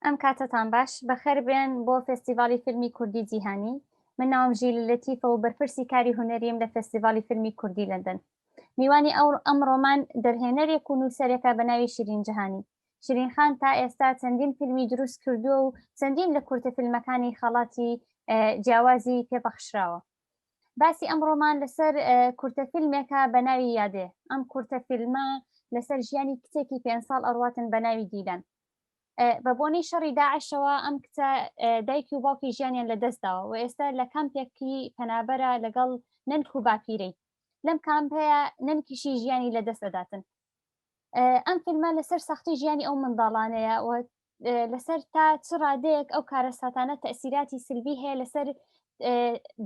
ئەم کاتەتان باش، بەخێر بێن بۆ فێستیڤاڵی فیلمی کوردی جیهانی. من ناوم ژیلی لەتیفە و بەرپرسی کاری هونەریم لە فێستیڤاڵی فیلمی کوردی لەندەن. میوانی ئەو ئەمڕۆمان دەرهێنەرێک و نووسەرێکە بە ناوی شیرین جەهانی. شیرین خان تا ئێستا چەندین فیلمی دروست کردووە و چەندین لە کورتە فیلمەکانی خەڵاتی جیاوازی پێبەخشراوە. باسی ئەمڕۆمان لەسەر کورتە فیلمێکە بە ناوی یادێ. ئەم کورتە فیلمە لەسەر ژیانی کچێکی پێنج ساڵ ئەڕواتن بە ناوی دیلان. بە بۆنەی شەڕی داعشەوە ئەم کچە دایکی و باوکی ژیانیان لە دەستداوە و ئێستا لە کامپێکی پەنابەرە لەگەڵ نەنک و باپیرەی. لەم کامپەیە نەنکیشی ژیانی لە دەست ئەداتن. ئەم فیلمە لەسەر سەختی ژیانی ئەو منداڵانەیە و لەسەر تا چ ڕادەیەک ئەو کارەساتانە تەسیراتی سلبی هەیە لەسەر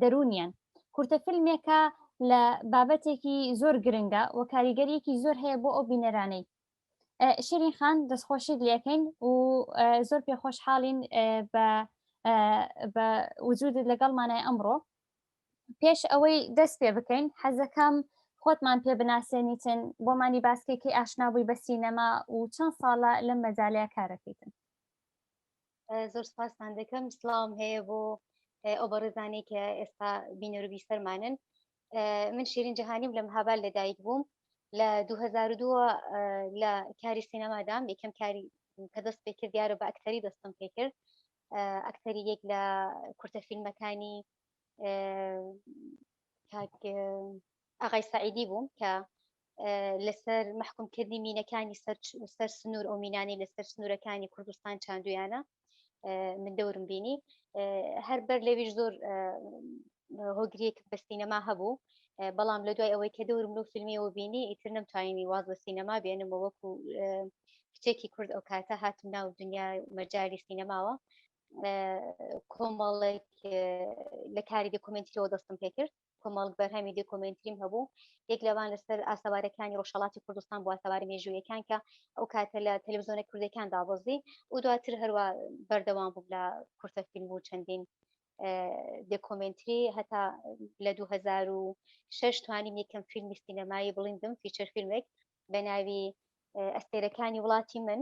دەروونیان. کورتە فیلمێکە لە بابەتێکی زۆر گرنگە و کاریگەریەکی زۆر هەیە بۆ ئەو بینەرانەی. شیرین خان دەستخۆشیت لەکەین و زۆر پێخۆشحاڵین بە بە وجودت لەگەڵمانای ئەمڕۆ. پێش ئەوەی دەست پێ بکەین حەزەکەم خۆتمان پێ بناسێنیتن، بۆمانی باسکەی کەی ئاشنا بووی بە سینەما و چەند ساڵە لەم مەجالەیە کارەکەیتن؟ زۆر سپاستان دەکەم. سڵاوم هەیە بۆ ئەو بەڕێزانەی کە ئێستا بینەر و بیسەرمانن. من شیرین جەهانیم، لە مهاباد لەدایک بووم. لە 2002 لە کاری سینەمادام. یەکەم کاری کە دەست پێ کرد دیارە بە ئەکتەری دەستم پێ کرد، ئەکتەری یەک لە کورتە فیلمەکانی کاک ئاغای سعیدی بووم کە لەسەر مەحکومکردنی مینەکانی سەر سنوور، ئەو مینانەی لەسەر سنوورەکانی کوردستان چاندویانە، من دەورم بینی. هەر بەر لەویش زۆر هۆگریەک بە سینەما هەبوو، بەڵام لە دوای ئەوەی کە دەورم لەو فیلمیەوە بینی ئیتر نەمتوانی واز لە سینەما بێنمەوە. وەکو کچێکی کورد ئەو کاتە هاتم ناو دنیای مەجالی سینەماوە. کۆمەڵێک لە کاری دۆکۆمێنتریەوە دەستم پێکرد، کۆمەڵک بەرهەمی دۆکۆمێنتریم هەبوو. یەک لەوان لەسەر ئاسەوارەکانی ڕۆژهەڵاتی کوردستان بۆ ئاسەوارە مێژوویەکان کە ئەو کاتە لە تەلەڤزیۆنە کوردەکان دابەزی و دواتر هەروە بەردەوام بووم لە کورتە فیلم و چەندین دۆکۆمێنتری هەتا لە 2006 توانیم یەکەم فیلمی سینەمایی بڵیندم، feature فیلمێک بە ناوی ئەستێرەکانی وڵاتی من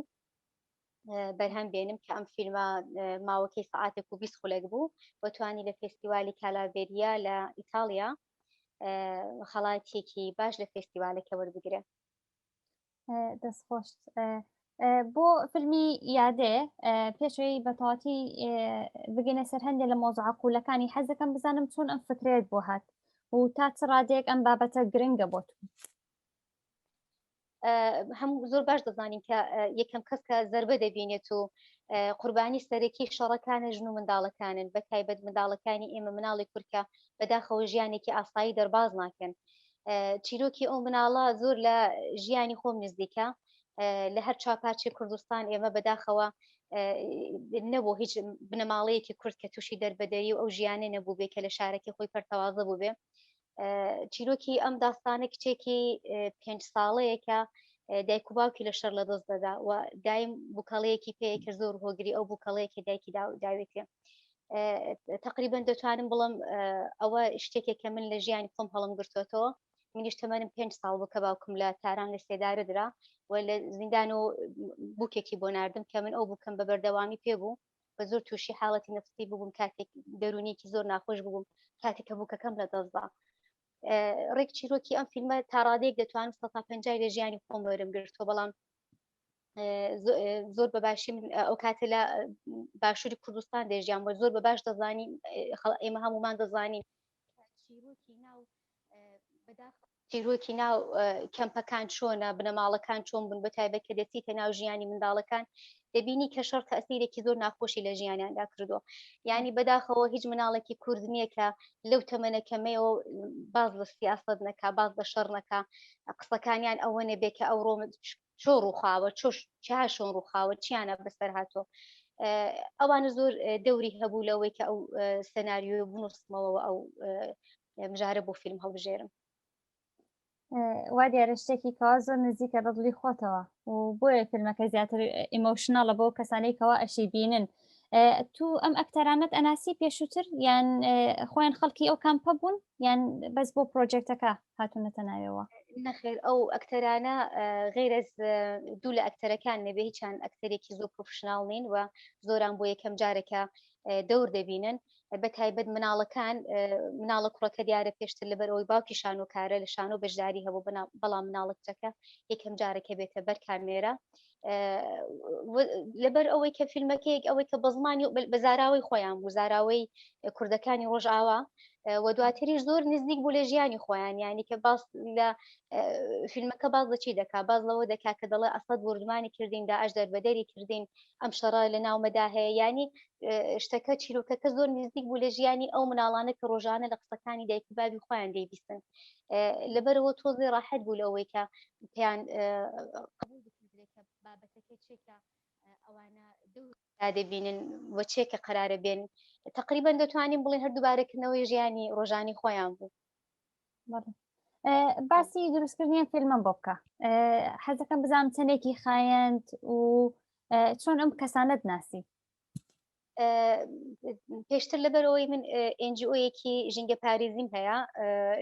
بەرهەم بێنم کە ئەم فیلمە ماوەکەی سەعاتێک و 20 خولەک بوو و توانی لە فێستیوالی کالابێریا لە ئیتاڵیا خەڵاتێکی باش لە فێستیوالەکە وەربگرێ. دەست خۆش. بۆ فیلمی یادێ پێشەوەی بەتەواتی بگەینە سەر هەندێک لە مۆزوعە قوولەکانی، حەز دەکەم بزانم چۆن ئەم فکرەیەت بۆ هات و تا چ ڕادەیەک ئەم بابەتە گرنگە بۆ تو؟ هەموو زۆر باش دەزانین کە یەکەم کەس کە زربە دەبینێت و قوربانی سەرەکی شەڕەکانە ژن و منداڵەکانن، بە تایبەت منداڵەکانی ئێمە، مناڵی کورکە بەداخەوە ژیانێکی ئاسایی دەرباز ناکەن. چیرۆکی ئەو مناڵە زۆر لە ژیانی خۆم نزیکە. لە هەر چاپارچەی کوردستان ئێمە بەداخەوە نەبوو هیچ بنەماڵەیەکی کورد کە تووشی دەربەدەری و ئەو ژیانە نەبوو بێ کە لە شارەکەی خۆی پەرتەوازە بوو بێ. چیرۆکی ئەم داستانە کچێکی پێنج ساڵەیەکە دایک و باوکی لە شەر لە دەست دەدا و دایم بووکەڵەیەکی پێیە کە زۆر هۆگری ئەو بووکەڵەیە کە دایکی داوێتێ. تقریبا دەتوانم بڵم ئەوە شتێکێک کە من لە ژیانی خۆم هەڵم گرتوێتەوە. منیش تەمەنم پێنج ساڵ بوو کە باوکم لە تاران لە سێدارە درا و لە زیندان و بووکێکی بۆ ناردم کە من ئەو بووکەم بە بەردەوامی پێ بوو بە زۆر تووشی حاڵەتی نەفسی ببووم، کاتێک دەرونیکی زۆر ناخۆش ببووم کاتێک کە بووکەکەم لە دەستدا. ڕێک چیرۆکی ئەم فیلمە تا ڕادەیەک دەتوانم 150 لە ژیانی خۆم وەرم گرتووە، بەڵام زۆر بە باشی من ئەو کاتە لە باشووری کوردستان دەژیام و زۆر بە باش دەزانین، ئێمە هەمومان دەزانین چیرۆکی ناو بەداخ چیرۆکی ناو کەمپەکان چۆنە، بنەماڵەکان چۆن بوون، بە تایبەت کە دەچیتە ناو ژیانی منداڵەکان دەبینی کە شەڕ تەسیرێکی زۆر ناخۆشی لە ژیانیاندا کردووە. یعنی بەداخەوە هیچ مناڵێکی کورد نییە کە لەو تەمەنە کەمەیەوە باز لە سیاست نەکا، باز لە شەڕ نەکا، قسەکانیان ئەوە نەبێ کە ئەوڕۆ چۆ ڕووخاوە، چۆش چا شۆن ڕووخاوە، چیانە بەسەر هاتووە. ئەوانە زۆر دەوری هەبوو لەوەی کە ئەو سەناریۆ بنووسمەوە، ئەو مژارە بۆ فیلم هەڵبژێرم. وا دیارە شتێکی کەوا زۆر نزیکە بە دڵی خۆتەوە و بۆیە فیلمەکە زیاتر emotional ە بۆ کەسانەی کەوا ئەشی بینن. تو ئەم ئەکتەرانەت ئەناسی پێشووتر یان خۆیان خەڵکی ئەو کامپە بوون یان بەس بۆ پرۆجێکتەکە هاتوونەتە ناوێەوە؟ نەخێر ئەو ئەکتەرانە غیرەز دوو لە ئەکتەرەکان نەبێ هیچیان ئەکتەرێکی زۆر professional نین و زۆران بۆ یەکەم جارێکە دەور دەبینن بە تایبەت مناڵەکان مناڵە کوڕەکە دیارە پێشتر لەبەر ئەوەی باوکی شانۆکارە لە شانۆ بەشداری هەبوو بەڵام مناڵە کچەکە یەکەم جارێکە بێتە بەر کامێرا لەبەر ئەوەی کە فیلمەکەیەک ئەوەی کە بە زمانی بە زاراوەی خۆیان بوو زاراوەی کوردەکانی ڕۆژئاوا و دواتریش زۆر نزیک بوو لە ژیانی خۆیان ینی کە باس لە فیلمەکە باز لە چی دەکا باز لەوە دەکا کە دەڵێ ئەسەد بردمانی کردین داعش دەربەدەری کردین ئەم شەڕە لە ناومەدا هەیە ینی شتەکە چیرۆکەکە زۆر نزیک بوو لە ژیانی ئەو مناڵانە کە ڕۆژانە لە قسەکانی دایک و بابی خۆیان دەیبیستن لەبەرەوە تۆزێ ڕاحەت بوو لەوەی کە پێیان قبول بکردرێت کە بابەتەکە چێکە ئەوانە دەبینن و چێکە قەرارە بێن تقریبا دەتوانین بڵێن هەر دووبارەکردنەوەی ژیانی ڕۆژانی خۆیان بوو. باسی دروستکردنی فیلمم بۆ بکە حەزەکەم بزانم چەندێکی خایەند و چۆن ئەم کەسانت ناسی پێشتر لەبەرەوەی من NGO یەکی ژینگە پارێزیم هەیە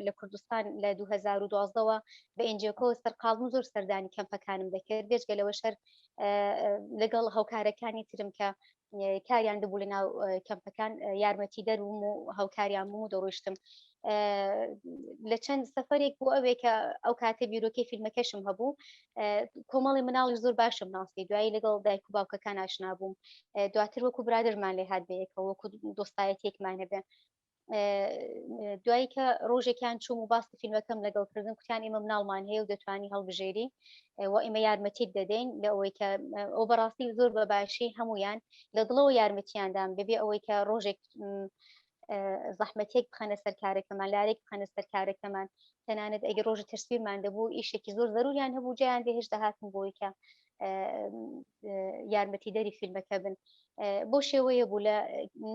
لە کوردستان لە 2012ەوە بە NGO کەوە سەرقاڵم زۆر سەردانی کەمپەکانم دەکرد بێجگە لەوە شەر لەگەڵ هاوکارەکانی ترم کە کاریان دەبوو لە ناو کەمپەکان یارمەتی دەروم و هاوکاریان بووم و دەڕۆیشتم لە چەند سەفەرێک بۆ ئەوێ کە ئەو کاتە بیرۆکەی فیلمەکەشم هەبوو کۆمەڵی مناڵی زۆر باشم ناسی دوایی لەگەڵ دایک و باوکەکان ئاشنا بووم دواتر وەکو برادرمان لێ هاات بەیەکەوە وەکو دۆستایەتێکمان هەبێ دوایی کە ڕۆژێکیان چوم و باسی فیلمەکەم لەگەڵ کردن کوتیان ئێمە مناڵمان هەیە و دەتوانی هەڵبژێری و ئێمە یارمەتیت دەدەین لە ئەوەی کە ئەو بەڕاستی زۆر بە باشی هەمویان لە دڵەوە یارمەتیاندام بەبێ ئەوەی کە ڕۆژێک زەحمەتێک بخەنە سەر کارەکەمان لارێک بخەنە سەر کارەکەمان تەنانەت ئەگەر ڕۆژی تەسویرمان دەبوو ئیشێکی زۆر زەروریان هەبوو جیان دەهێشت دەهاتن بۆی کە یارمەتی دەری فیلمەکە بن بۆ شێوەیە بوو لە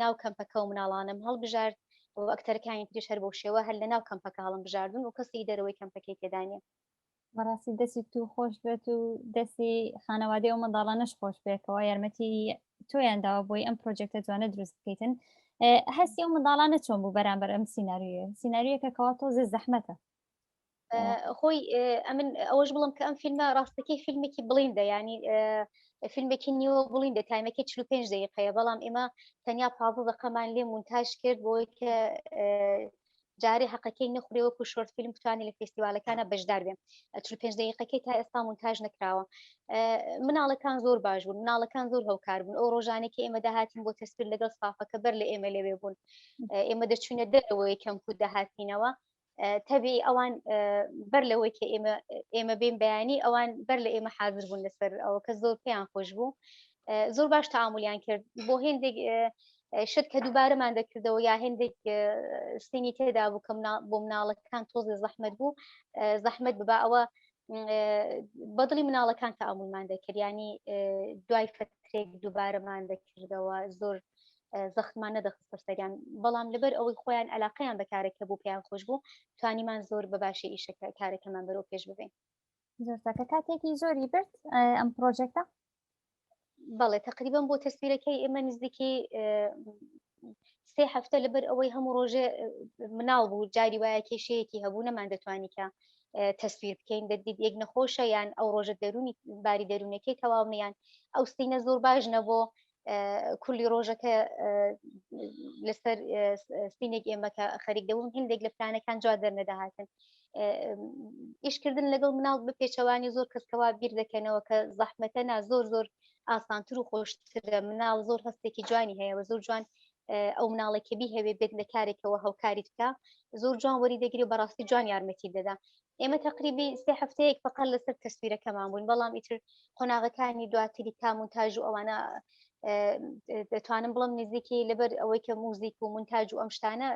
ناو کەمپەکە و مناڵانم هەڵبژارد و ئەکتەرەکانی تریش هەر بۆ شێوە هەر لە ناو کەمپەکە هەڵم بژاردن و کەسی دەرەوەی کەمپەکەی تێدانە بەڕاستی دەستی تو خۆش بێت و دەستی خانەوادەی ئەو منداڵانەش خۆش بێتەوە یارمەتی تۆیان داوە بۆی ئەم project ە جوانە دروست بکەیتن هەستی ئەو منداڵانە چۆن بوو بەرامبەر ئەم سیناریۆیە سیناریۆیەکە کەوا تۆزێ زەحمەتە خۆی ئەمن ئەوەش بڵم کە ئەم فیلمە ڕاستەکەی فیلمێکی بڵیندە ینی فیلمێکی نیوە بڵیندە time ەکەی 45 دقیقەیە بەڵام ئێمە تەنیا 15 دقەمان لێ مونتاژ کرد بۆی کە جارێ حەقەکەی نەخورێ وەکو short film بتوانێت لە فێستیواڵەکانە بەشدار بێ 45 دقیقەکەی تا ئێستا مونتاژ نەکراوە مناڵەکان زۆر باش بوون مناڵەکان زۆر هەوکار بوون ئەو ڕۆژانێکی ئێمە داهاتین بۆ تەسویر لەگەڵ ستافەکە بەر لە ئێمە لەوێ بوون ئێمە دەچوینە دەرەوەی کەمپ و دەهاتینەوە تەبی ئەوان بەر لەوەی کە ئێمە ئێمە بین بەیانی ئەوان بەر لە ئێمە حاضر بوون لەسەر ئەوە کە زۆر پێیان خۆش بوو زۆر باش تعاملیان کرد بۆ هێندێک شت کە دووبارەمان دەکردەوە یا هێندێک scene ی تێدا بوو کە بۆ مناڵەکان تۆزێ زەحمت بوو زەحمت ببا ئەوە بەدڵی مناڵەکان تەعامولمان دەکرد ینی دوای فترێک دووبارەمان دەکردەوە زۆر زەختمان نەدەخستە سەریان بەڵام لەبەر ئەوەی خۆیان علاقەیان بە کارەکە بوو پێیان خۆش بوو توانیمان زۆر بەباشی ئیشەکە کارەکەمان بەرەو پێش ببین. زۆر چاکە کاتێکی زۆری برد ئەم project ە؟ بەڵێ تقریبا بۆ تەسویرەکەی ئێمە نزیکی سێ هەفتە لەبەر ئەوەی هەموو ڕۆژێ مناڵ بوو جاری وایە کێشەیەکی هەبوو نەمان دەتوانی کە تەسویر بکەین دەدیت یەک نەخۆشە یان ئەو ڕۆژە دەرونی باری دەرونەکەی تەواو نیان ئەو scene ە زۆر باش نەبوو کولی ڕۆژەکە لەسەر scene ێک ئێمە کە خەریک دەبوون هندێک لە پلانەکان جوان دەرنەدەهاتن ئیشکردن لەگەڵ مناڵ بە پێچەوانی زۆر کەسکەوا بیر دەکەنەوە کە زەحمەتە نا زۆر زۆر ئاسانتر و خۆشترە مناڵ زۆر هەستێکی جوانی هەیە و زۆر جوان ئەو مناڵێک کە بیهەوێ بێت لە کارێکەوە هاوکاریت بکە زۆر جوان وەری دەگری و بەڕاستی جوان یارمەتی دەدا ئێمە تقریبی سێ هەفتەیەک فقط لەسەر تەسویرەکەمان بووین بەڵام ئیتر قۆناغەکانی دواتری تا مونتاژ و ئەوانە دەتوانم بڵم نزیکی لەبەر ئەوەی کە موزیک و مونتاج و ئەم شتانە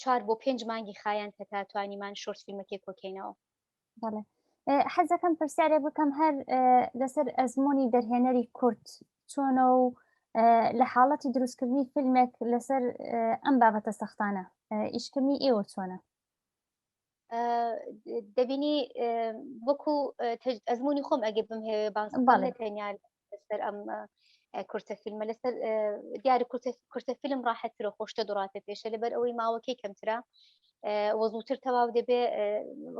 چوار بۆ پێنج مانگی خایەن کە تا توانیمان short فیلمەکەی کۆکەینەوە. بەڵێ حەزەکەم پرسیارێ بکەم هەر لەسەر ئەزمموی دەرهێنەری کورد چۆنە و لە حاڵەتی دروستکردنی فیلمێک لەسەر ئەم بابەتە سەختانە ئیشکردنی ئێوە چۆنە؟ دەبینی وەکو ئەزمموی خۆم ئەگەر بم هەوێ باس بەڵێ تەنیا لەسەر ئەم کورتە فیلمە لەسەر دیاری کورتە فیلم ڕاحەتترە خۆشتە دوڕاتە پێشە لەبەر ئەوەی ماوەکەی کەمترە. وە زووتر تەواو دەبێ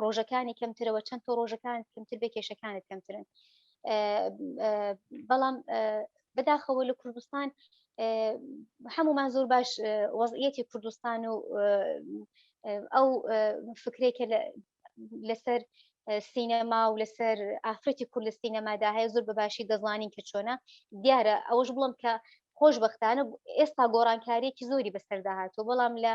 ڕۆژەکانی کەمترەوە چەند تۆ ڕۆژەکان کەمتر بێ کێشەکانت کەمترن بەڵام بەداخەوە لە کوردستان هەمومان زۆر باش وەزعەتی کوردستان و ئەو فکرێکە لەسەر سینەما و لەسەر ئافرەتی کورد لە سینەمادا هەیە زۆر بە باشی دەزانین کە چۆنە دیارە ئەوەش بڵم کە خۆشببختانە ئێستا گۆڕانکاریەکی زۆری بەسەردا هاتووە بەڵام لە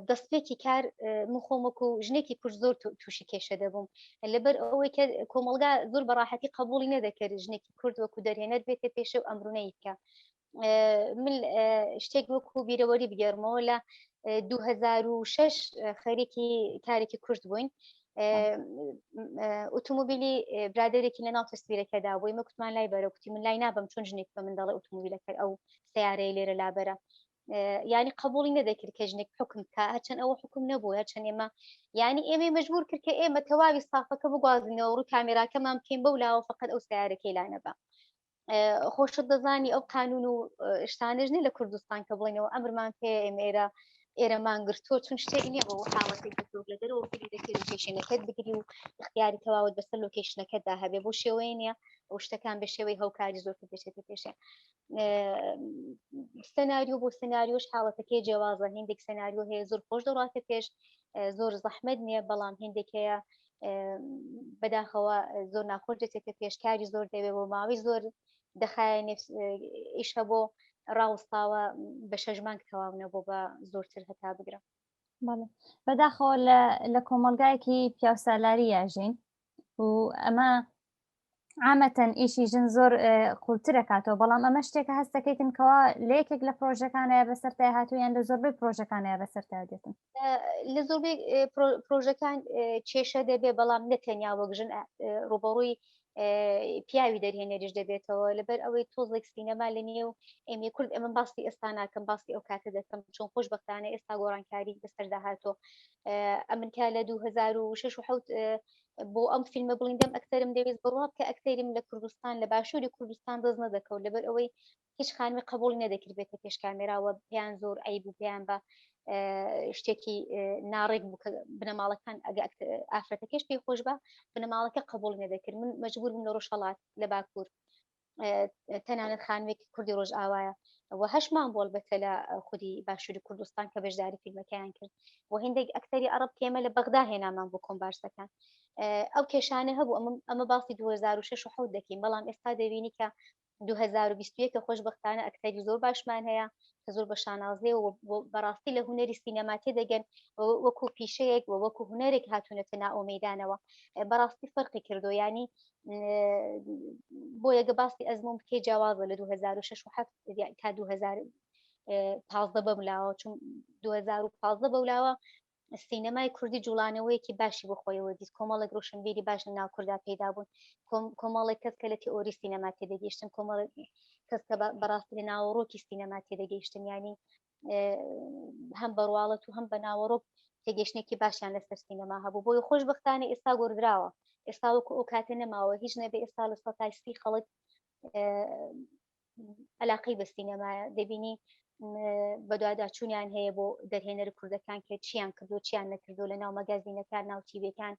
دەستپێکی کار من خۆم وەکو ژنێکی کورد زۆر تووشی کێشە دەبووم لەبەر ئەوەی کە کۆمەلگا زۆر بەڕاحەتی قبولی نەدەکرد ژنێکی کورد وەکو دەرهێنەر بێتە پێشە و ئەمرونەی بکە من شتێک وەکو بیرەوەری بگەرمەوە لە 2006 خەریکی کارێکی کورد بووین ئۆتۆمۆبیلی برادێکی لە ناو تەسویرەکەدا بووی مە کوتمان لای بەرە کوتی من لای نابم چۆن ژنێک بە من دەڵێ ئۆتۆمۆبیلەکە ئەو سیارەیە لێرە لابەرە ینی قبولی نەدەکرد کە ژنێک حکم کا هەرچەند ئەوە حکم نەبوو هەرچەند ئێمە ینی ئێمەی مجبور کرد کە ئێمە تەواوی سافەکە بگوازینەوە ڕوو کامێراکەمان بکەین بەو لاوە فقط ئەو سیارەکەی لانەبە خۆشت دەزانی ئەو قانون و شتانش نیە لە کوردستان کە بڵێنەوە ئەمرمان پێ ئێمە ئێرە ئێرەمان گرتووە چون شتێک نییە بۆ حاڵەتێک کە تۆ لە دەرەوە فیلم دەکەی location ەکەت بگری و اختیاری تەواوت بەسەر location ەکەتدا هەبێ بۆ شێوەیە نییە ئەو شتەکان بە شێوەی هەوکاری زۆر دەچێتە پێشێ سناریۆ بۆ سناریۆش حاڵەتەکەی جیاوازە هندێک سناریۆ هەیە زۆر خۆش دەڕاتە پێش زۆر زەحمت نییە بەڵام هندێک هەیە بەداخەوە زۆر ناخۆش دەچێتە پێشکاری زۆر دەوێ بۆ ماوەی زۆر دەخایەنێ ئیشە بۆ ڕاوەستاوە بە شەش مانگ تەواو نەبوو بە زۆرتر هەتا بگرە. بەداخەوە لە کۆمەلگایەکی پیاوسالاری یاژین و ئەمە عامەتەن ئیشی ژن زۆر قوڵترە کاتەوە بەڵام ئەمە شتێکە هەستەکەیتن کەوا لە یەکێک لە پرۆژەکانەیە بەسەرتا هاتوو یان لە زۆربەی پرۆژەکانەیە بەسەرتا دێتن لە زۆربەی پرۆژەکان کێشە دەبێ بەڵام نە تەنیا وەک ژن ڕوبەڕووی پیاوی دەرهێنەریش دەبێتەوە لەبەر ئەوەی تۆزێک سینەما لە نێو ئێمە کورد ئەمە باسی ئێستا ناکەم باسی ئەو کاتە دەکەم چۆن خۆشببختانە ئێستا گۆڕانکاری بەسەردا هاتۆ ئەمن کە لە 2006 و حوت بۆ ئەم فیلمە بڵیندەم ئەکتەرم دەویست بڕوا بکە ئەکتەریم لە کوردستان لە باشووری کوردستان دەست نەدەکەوت لەبەر ئەوەی هیچ خانمی قبولی نەدەکرد بێتە پێش کامێراوە پێیان زۆر عیب و پێیان بە شتێکی ناڕێک بوو کە بنەماڵەکان ئەگە ئافرەتەکەش پێی خۆش بە بنەماڵەکە قبول نەدەکرد من مجبور بووم لە ڕۆژهەڵات لە باکوور تەنانەت خانمێکی کوردی ڕۆژئاوایە و هەشمان بۆ البەتە لە خودی باشووری کوردستان کە بەشداری فیلمەکەیان کرد و هندێک ئەکتەری عەڕەب کە ئێمە لە بەغدا هێنامان بۆ کۆمبارسەکان ئەو کێشانە هەبوو ئەمە باسی 2006 و 7 دەکەین بەڵام ئێستا دەبینی کە 2021 کە خۆشببختانە ئەکتەری زۆر باشمان هەیە کە زۆر بە شانازیەوە بەڕاستی لە هونەری سینەما تێدەگەن وەکو پیشەیەک و وەکو هونەرێک هاتوونەتە نائومێدانەوە بەڕاستی فەرقی کردو ینی بۆ یەگە باسی ئەزمون بکەی جیاوازە لە 2006 و 7 تا 2015 بەملاوە چون 2015 بەولاوە سینەمای کوردی جوڵانەوەیەکی باشی بۆ خۆیەوە دیت کۆمەڵێک ڕۆشنبیری باش لە ناو کوردا پەیدا بوون کۆمەڵێک کەس کە لە تئۆری سینەما تێدەگەیشتن کۆمەڵێک کەس کە بەڕاستی لە ناوەڕۆکی سینەما تێدەگەیشتن ینی هەم بەڕواڵەت و هەم بە ناوەڕۆک تێگەشتێکی باشیان لەسەر سینەما هەبوو بۆی خۆشببختانە ئێستا گۆردراوە ئێستا وەکو ئەو کاتە نەماوە هیچ نەبێ ئێستا لە سەتای سی خەڵک علاقەی بە سینەمایە دەبینی بەدواداچوونیان هەیە بۆ دەرهێنەر کوردەکان کە چیان کردو چیان نەکردو لە ناو مەگازینەکان ناو تیویەکان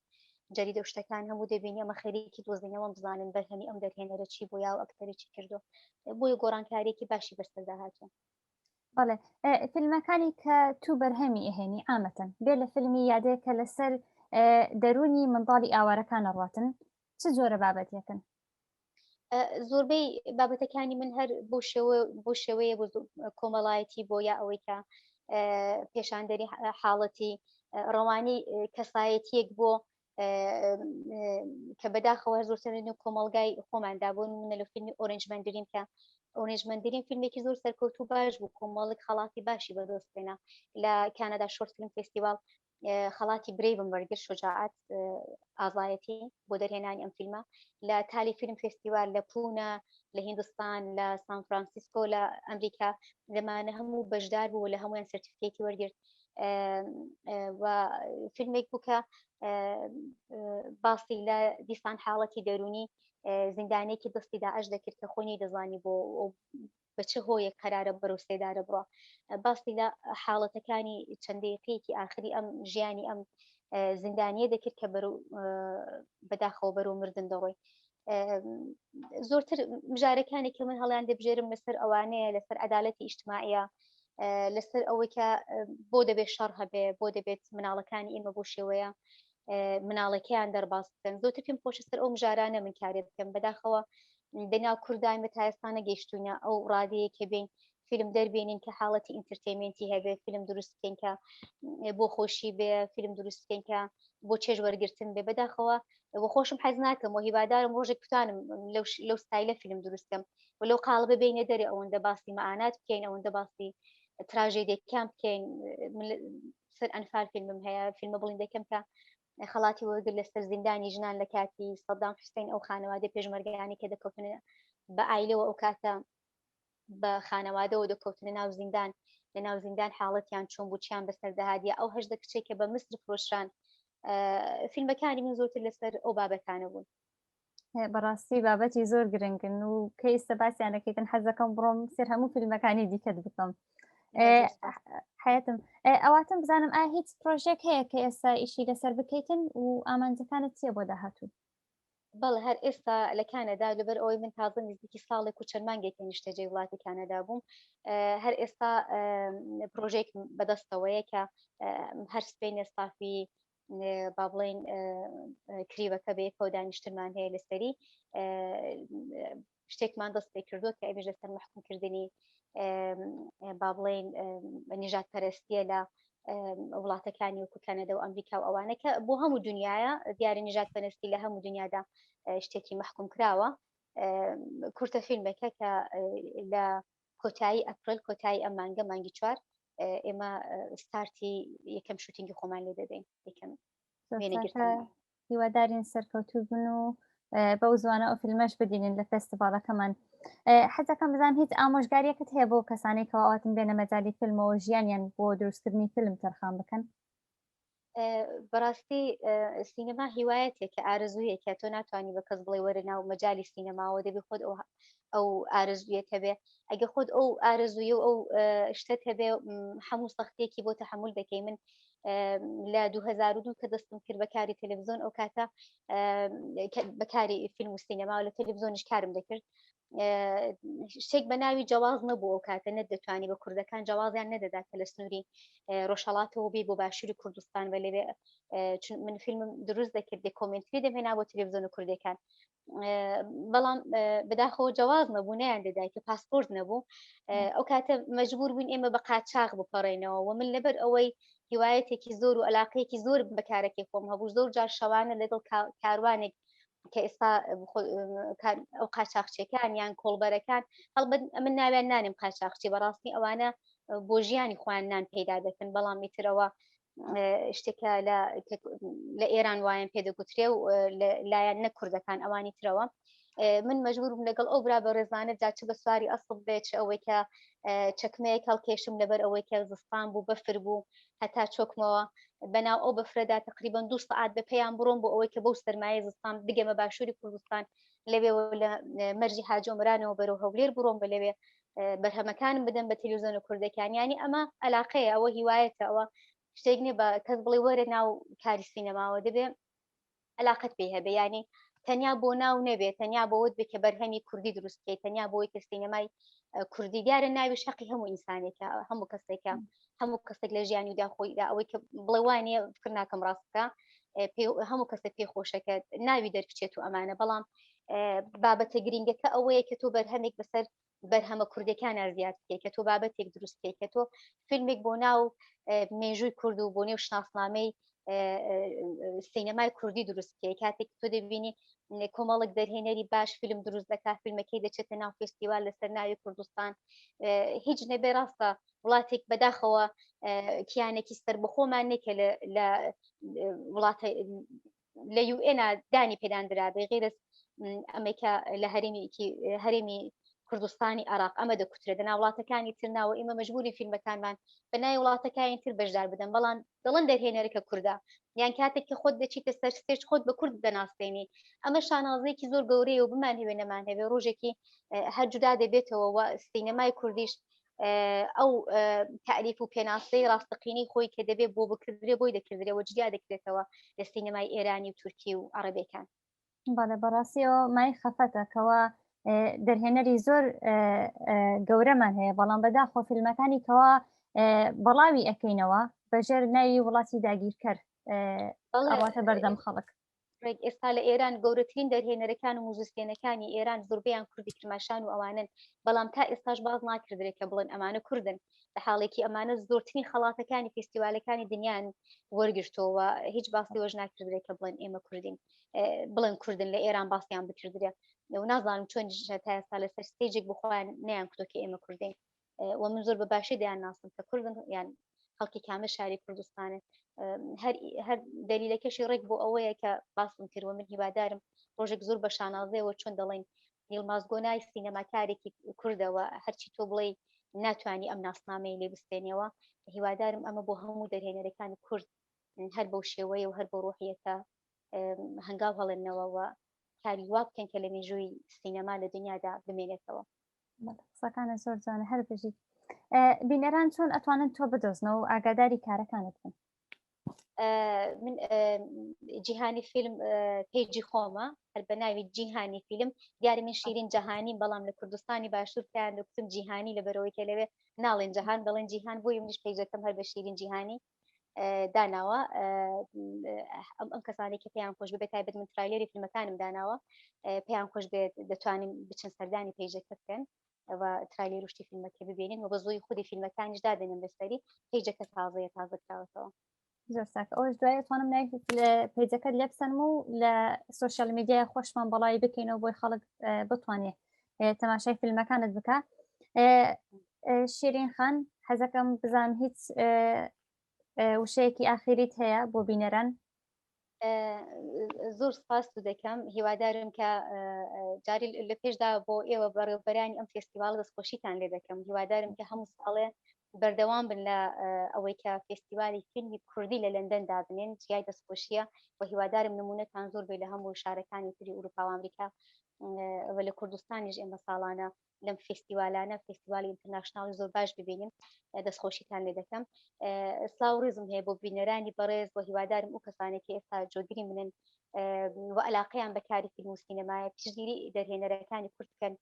جەریدە و شتەکان هەموو دەبینی ئەمە خەریکی دۆزینەوەم بزانن بەرهەمی ئەم دەرهێنەرە چی بۆ یا و ئەکتەری چی کردو بۆیە گۆڕانکاریەکی باشی بەسەردا هاتووە. بەڵێ فیلمەکانی کە تو بەرهەمی ئەهێنی عامەتەن بێ لە فیلمی یادێ کە لەسەر دەروونی منداڵی ئاوارەکان ئەڕواتن چ جۆرە بابەتێکن؟ زۆربەی بابەتەکانی من هەر بۆ شێوە بۆ شێوەیە بۆ کۆمەڵایەتی بۆ یا ئەوەی کە پێشاندەری حاڵەتی ڕەوانی کەسایەتیەک بۆ کە بەداخەوە هەر زۆرتر لەنێو کۆمەڵگای خۆماندا بۆ نمونە لە فیلمی ئۆرنج مەندرین کە ئۆرنج مەندرین فیلمێکی زۆر سەرکەوتوو باش بوو کۆمەڵێک خەڵاتی باشی بەدەستهێنا لە کانەدا short film festival خەڵاتی brave م وەرگرت شجاعەت ئازایەتی بۆ دەرهێنانی ئەم فیلمە لە تالی film festival لە پونە لە هیندستان لە سان فرانسیسکۆ لە ئەمریکا لەمانە هەموو بەشدار بوو لە هەمویان certificate ی وەرگرت و فیلمێک بوو کە باسی لە دیسان حاڵەتی دەرونی زیندانێکی دەستی داعش دەکرد کە خۆی دەزانی بۆ. بە چ هۆیەک قەرارە بەرەو سێدارە بڕە. باسی لە حاڵەتەکانی چەند دەیقەیەکی ئاخری ئەم ژیانی ئەم زیندانیە دەکرد کە بەرەو بەداخەوە بەرەو مردن دەڕۆی. زۆرتر مژارەکانی کە من هەڵیان دەبژێرم لەسەر ئەوانەیە، لەسەر عەدالەتی ئیجتماعیە، لەسەر ئەوەی کە بۆ دەبێت شەڕ هەبێ، بۆ دەبێت مناڵەکانی ئێمە بۆ شێوەیە مناڵەکەیان دەرباز بکەن. زۆرتر پێم خۆشە سەر ئەو مژارانە من کارێ بکەم. بەداخەوە دەناو کوردای مە تا ئێستا نەگەیشتوینە ئەو ڕادەیە کە بین فیلم دەربێنین کە حاڵەتی entertainment ی هەبێ، فیلم دروست بکەین کە بۆ خۆشی بێ، فیلم دروست بکەین کە بۆ چێژ وەرگرتن بێ. بەداخەوە بۆ خۆشم حەز ناکەم و هیوادارم ڕۆژێک بتوانم لەو ستایلە فیلم دروست بکەم و لەو قاڵبە بینە دەرێ، ئەوەندە باسی مەعانات بکەین، ئەوەندە باسی تراژێدیەکان بکەین. من سەر ئەنفال فیلمم هەیە، فیلمە بڵین دەکەم کە خەڵاتی وەرگر لەسەر زیندانی ژنان لە کاتی سەدام حوسێن، ئەو خانەوادەی پێشمەرگانی کە دەکەوتن بە ئایلەوە، ئەو کاتە بە خانەوادەوە دەکەوتنە ناو زیندان، لە ناو زیندان حاڵەتیان چۆن بوو، چیان بەسەر دەهات، یا ئەو 18 کچێک کە بە مسر فرۆشران. فیلمەکانی من زۆرتر لەسەر ئەو بابەتانە بوون. بەڕاستی بابەتی زۆر گرنگن و کە ئێستا باسییانەکەیتن حەزەکەم بڕۆم سێر هەموو فیلمەکانی دیکەت بکەم. حیاتم ئەواتم بزانم ئا هیچ پرۆژێک هەیە کە ئێستا ئیشی لەسەر بکەیتن و ئامانجەکانت چییە بۆ داهاتوو؟ بەڵێ، هەر ئێستا لە کانەدا، لەبەر ئەوەی من تازە نزیکی ساڵێک و چەند مانگێکی نیشتەجێی وڵاتی کانەدا بووم، هەر ئێستا پرۆژێک بەدەستەوەیە کە هەر سپینێ ستافی با بڵین crew ەکە بەیەکەوە دانیشتنمان هەیە لەسەری، شتێکمان دەست پێ کردووە کە ئەویش لەسەر مەحکومکردنی با بڵێین نژاد پەرستیە لە وڵاتەکانی وەکو کەنەدا و ئەمریکا و ئەوانە کە بۆ هەموو دنیاە دیاری نژاد پەرستی لە هەموو دنیادا شتێکی مەحکوم کراوە. کورتە فیلمێکە کە لە کۆتایی ئەپرل، کۆتایی ئەم مانگە، مانگی چوار، ئێمە ستارتی یەکەم shooting ی خۆمان لێ دەدەین، یەکەم وێنەگرتن. هیوادارین سەرکەوتوو بن و بەو زوانە ئەو فیلمەش ببینن لە فێستیڤاڵەکەمان. حەزەکەم بزانم هیچ ئامۆژگاریەکت هەیە بۆ کەسانی کە ئاواتن بێنە مەجالی فیلمەوە ژیانیان بۆ دروستکردنی فیلم تەرخان بکەن؟ بەڕاستی سینەما هیوایەتێکە، ئارەزوویەکە، تۆ ناتوانانی بە کەس بڵێ وەرە ناو مەجای سینەماوە، دەبی خۆت ئەو ئارەزوویەت هەبێ. ئەگە خۆت ئەو ئارەزووی و ئەو شتت هەبێ، هەموو سەختیەکی بۆ تەحمل دەکەی. من لە 2002 کە دەستم کرد بە کاری تەلەڤزیۆن، ئەو کاتە بەکاری فیلم و سینەما و لە تەلەڤزیۆنیش کارم دەکرد، شتێک بە ناوی جەواز نەبوو ئەو کاتە، نەدەتوانی بە کوردەکان جەوازیان نەدەدا کە لە سنووری ڕۆژهەڵاتەوە بی بۆ باشووری کوردستان بە لەوێ. من فیلمم دروست دەکرد، documentary دەمهێنا بۆ تەلەڤزیۆن و کوردەکان، بەڵام بەداخەوە جەواز نەبوو، نیان دەدای کە پاسپۆرت نەبوو. ئەو کاتە مەجبور بووین ئێمە بە قاچاخ بپەڕێنەوە و من لەبەر ئەوەی هیوایەتێکی زۆر و ئەلاقەیەکی زۆر بەکارەکەی خۆم هەبوو، زۆر جار شەوانە لەگەڵ کاروانێک کە ئێستا ئەو قاچاخچیەکان یان کۆڵبەرەکان، هەڵبەت من ناویان نانێم قاچاخچی، بەڕاستی ئەوانە بۆ ژیانی خۆیان نان پەیدا دەکەن، بەڵام ئیترەوە شتێکە لە ئێران وایان پێدەگوترێ و لایەن نە کوردەکان ئەوانی ترەوە. من مەجبور بووم لەگەڵ ئەو برا بەڕێزانە جا چ بە سواری ئەسڵ بێت، چ ئەوەی کە چەکمەیەک هەڵکێشم لەبەر ئەوەی کە زستان بوو بەفر بوو هەتا چۆکمەوە بەناو ئەو بەفرەدا تقریبا 2 سەعات بە پێیان بڕۆم بۆ ئەوەی کە بەو سەرمایە زستان بگەمە باشووری کوردستان، لەوێ لە مەرجی حاجی ئۆمەرانەوە بەرەو هەولێر بڕۆم بە لەوێ بەرهەمەکانم بدەم بە تەلەڤزیۆنە کوردەکان. ینی ئەمە ئەلاقەیە، ئەوە هیوایەتە، ئەوە شتێک نییە بە کەس بڵێ وەرە ناو کاری سینەماوە، دەبێ علاقەت پێی هەبێ، ینی تەنیا بۆ ناو نەبێ، تەنیا بۆوت بێ کە بەرهەمی کوردی دروست بکەیت، تەنیا بۆی کە سینەمای کوردی دیارە ناوی شەقی هەموو ئینسانێکە، هەموو کەسێکە، هەموو کەسێک لە ژیانیدا خۆیدا ئەوەی کە بڵێ وانە فکر ناکەم ڕاست بکە، هەموو کەسێک پێی خۆشەکە ناوی دەربچێت و ئەمانە، بەڵام بابەتە گرنگەکە ئەوەیە کە تۆ بەرهەمێک بەسەر بەرهەمە کوردەکانە زیاد بکەیت، کە تۆ بابەتێک دروست بکەیت، کە تۆ فیلمێک بۆ ناو مێژووی کورد و بۆ نێو شناسنامەی سینەمای کوردی دروست بکەیت. کاتێک تۆ دەبینی کۆمەڵک دەرهێنەری باش فیلم دروست دەکات، فیلمەکەی دەچێتە ناو فێستیوال لەسەر ناوی کوردستان، هیچ نەبێ ڕاستە وڵاتێک بەداخەوە کیانێکی سەربەخۆمان نییە لە وڵاتە لە UN دانی پێداندرابێ، غیرس ئەمریکا لە هەرێمی هەرێمی. کوردستانی عراق ئەمە دەکوترێت دەنا وڵاتەکانی تر ناوە ئێمە مەجبوری فیلمەکانمان بە ناوی وڵاتەکانی تر بەشدار بدەن بەڵام دەڵن دەرهێنەرەکە کوردە یان کاتێک کە خۆت دەچیتە سەر stage خۆت بە کورد دەناسێنی ئەمە شانازێکی زۆر گەورەیە و بمان هەوێ نەمان هەوێ ڕۆژێکی هەر جودا دەبێتەوە و سینەمای کوردیش ئەو تعریف و پێناسەی ڕاستەقینەی خۆی کە دەبێت بۆ بکردرێ بۆی دەکردرێەوە جیا دەکرێتەوە لە سینەمای ئێرانی و تورکی و عەرەبەکان. بەڵێ بەڕاستیەوە مای خەفەتە کەوا دەرهێنەری زۆر گەورەمان هەیە بەڵام بەداخۆ فیلمەکانی کەوا بەڵاوی ئەەکەینەوە بەژێر ناوی وڵاتی داگیرکەر ئەواتە بەردەم خەڵک. ڕێک ئێستا لە ئێران گەورەترین دەرهێنەرەکان و موزیسیەنەکانی ئێران زۆربەیان کوردی کرماشان و ئەوانن بەڵام تا ئێستاش باز ناکردرێت کە بڵێن ئەمانە کوردن لە حاڵێکی ئەمانە زۆرترین خەڵاتەکانی فیستیوالەکانی دنیان وەرگرتەوە هیچ باسی وەش ناکردرێت کە بڵێن ئێمە کوردین بڵێن کوردن لە ئێران باسییان بکردرێ و نازانم چۆن تا ئێستا لەسەر stage ێک بخۆیان نیان کوتۆ کە ئێمە کوردین و من زۆر بە باشی دەیان ناسم کە کوردن یان خەڵکی کامە شاری کوردستانن هەر هەر دەلیلەکەشی ڕێک بۆ ئەوەیە کە باسم کرد و من هیوادارم ڕۆژێک زۆر بە شانازەوە چۆن دەڵێن یڵماز گۆنای سینەماکارێکی کوردەوە هەرچی تۆ بڵێ ناتوانانی ئەم ناسنامەی لێ بستێنەوە هیوادارم ئەمە بۆ هەموو دەرهێنەرەکانی کورد هەر بەو شێوەیە و هەر بۆ ڕۆحیەتە هەنگاو هەڵێنەوە و کاری وا بکەن کە لە مێژووی سینەما لە دنیادا بمێنێتەوە. قسەکانە زۆر جوانە هەر بژیت. بینەران چۆن ئەتوانن تۆ بدۆزنەوە و ئاگاداری کارەکانت بن؟ من جیهانی فیلم page ی خۆمە هەر بە ناوی جیهانی فیلم دیارە من شیرین جەهانی بەڵام لە کوردستانی باشوور پێیان دەگوتم جیهانی لەبەرەوەی کە لەوێ ناڵێن جەهان دەڵێن جیهان بۆیە منیش page ەکەم هەر بە شیرین جیهانی داناوە ئەم ئەم کەسانێک کە پێیان خۆش بێت تایبەت من trailer ی فیلمەکانم داناوە پێیان خۆش بێت دەتوانین بچن سەردانی page ەکە بکەن و trailer و شتی فیلمەکە ببینن و بە زۆی خودی فیلمەکانیش دادەنێم لەسەری page ەکە تازەیە تازە کراوەتەوە. زۆر ساک ئەوش دوای توانم ناوی page ەکەت لێ بسەنم و لە social media ی خۆشمان بەڵاوی بکەینەوە بۆی خەڵک بتوانێ تەماشای فیلمەکانت بکە شیرین خان حەزەکەم بزانم هیچ وشەیەکی ئاخیریت هەیە بۆ بینەران؟ زۆر سپاس و دەکەم هیوادارم کە جاری لە پێشدا بۆ ئێوە بەڕێوبەرانی ئەم فێستیواڵ دەستخۆشیتان لێ دەکەم هیوادارم کە هەموو ساڵێ بەردەوام بن لە ئەوەی کە فێستیوالی فیلمی کوردی لە لەندەن دابنێن جیای دەستخۆشیە و هیوادارم نمونەتان زۆر بێ لە هەموو شارەکانی تری ئوروپا و ئەمریکا و لە کوردستانیش ئێمە ساڵانە لەم فێستیوالانە فێستیوالی international ی زۆر باش ببینیم دەستخۆشیتان لێ دەکەم سلاو ڕێزم هەیە بۆ بینەرانی بەڕێز و هیوادارم ئەو کەسانێک کە ئێستا جۆگری منن و علاقەیان بە کاری فیلم و سینەمایە پشتگیری دەرهێنەرەکانی کورد بکەن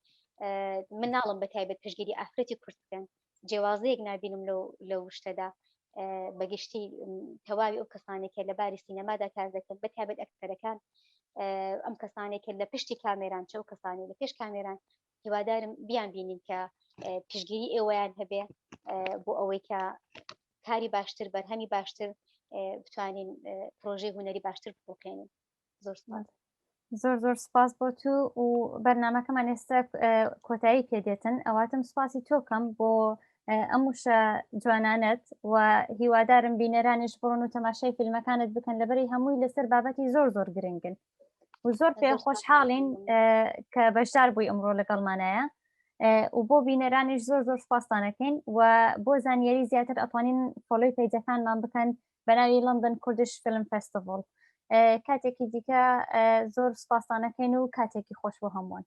من ناڵم بە تایبەت پشتگیری ئافرەتی کورد بکەن جیاوازەیەک نابینم لەو لەو شتەدا بەگشتی تەواوی ئەو کەسانێک کە لە باری سینەمادا کار دەکەن بە تایبەت ئەکتەرەکان ئەم کەسانێک کە لە پشتی کامێران چ ئەو کەسانی لە پێش کامێران هیوادارم بیان بینین کە پشگیری ئێوەیان هەبێ بۆ ئەوەی کە کاری باشتر بەرهەمی باشتر بتوانین پرۆژەی هوەری باشتر بخڵقێنین زۆر سپاس. زۆر زۆر سپاس بۆ تو و بەرنمەکەمان ئێستا کۆتایی پێدێتن ئەواتم سپاسی تۆکەم بۆ ئەم وشە جوانانەت و هیوادارم بینەرانیش بڕۆن و تەماشای فیلمەکانت بکەن لەبەری هەمووی لەسەر بابەتی زۆر زۆر گرنگن و زۆر پێ خۆشحاڵین کە بەشدار بووی ئەمڕۆ لەگەڵمانایە و بۆ بینەرانیش زۆر زۆر سپاستانەکەین و بۆ زانیاری زیاتر ئەتوانین follow ی page ەکانمان بکەن بە ناوی London Kurdish Film Festival کاتێکی دیکە زۆر سپاسانەکەین و کاتێکی خۆش بۆ هەمووان.